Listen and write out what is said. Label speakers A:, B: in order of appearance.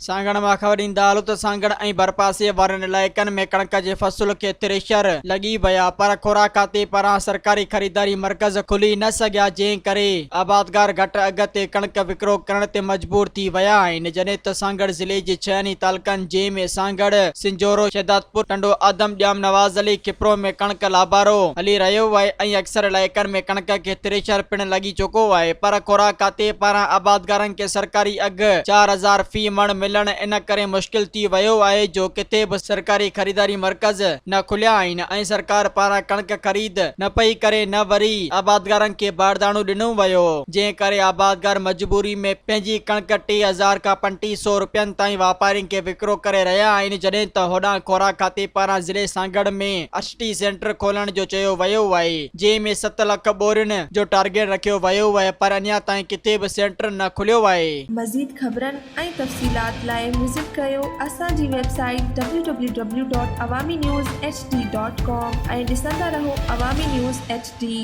A: سانگهڙ مان خبر ڏيندا هلو ته سانگهڙ ۽ ڀرپاسي وارن علائقن ۾ ڪڻڪ جي فصل کي ٿريشر لڳي ويا پر خوراڪ کاتي پاران سرڪاري خريداري مرڪز کلي نه سگهيا جنهن ڪري آبادگار گهٽ اگهه تي ڪڻڪ وڪرو ڪرڻ تي مجبور ٿي ويا آهن جڏهن ته سانگهڙ ضلعي جي ڇهن ئي تعلقن جنهن ۾ سانگهڙ، سنجهورو، شهدادپور، ٽنڊو آدم، ڄام نواز علي، کپرو ۾ ڪڻڪ لابارو هلي رهيو آهي ۽ اڪثر علائقن ۾ ڪڻڪ کي ٿريشر پڻ لڳي چڪو آهي پر خوراڪ کاتي پاران آبادگارن کي سرڪاري اگهه 4000 في مڻ ملڻ ان ڪري مشڪل ٿي ويو آهي جو ڪٿي به سرڪاري خريداري مرڪز نه کليا آهن ۽ سرڪار پاران ڪڻڪ خريد نه پئي ڪري نه وري آبادگارن کي بارداڻو ڏنو ويو جنهن ڪري آبادگار مجبوري ۾ پنهنجي ڪڻڪ 3000 کان 35 سو رپين تائين واپارين کي وڪرو ڪري رهيا آهن جڏهن ته هوڏانهن خوراڪ کاتي پاران ضلعي سانگهڙ ۾ اٺٽي سينٽر کولڻ جو چيو ويو آهي جنهن ۾ ست لک ٻورين جو ٽارگيٽ رکيو ويو آهي پر اڃا تائين ڪٿي به سينٽر نه کليو آهي.
B: مزيد خبرن ۽ تفصيلات لاء وزٽ ڪريو اسان جي website W W W dot Awami news H D dot com ۽ ڏسندا رهو عوامي نيوز ايڇ ڊي.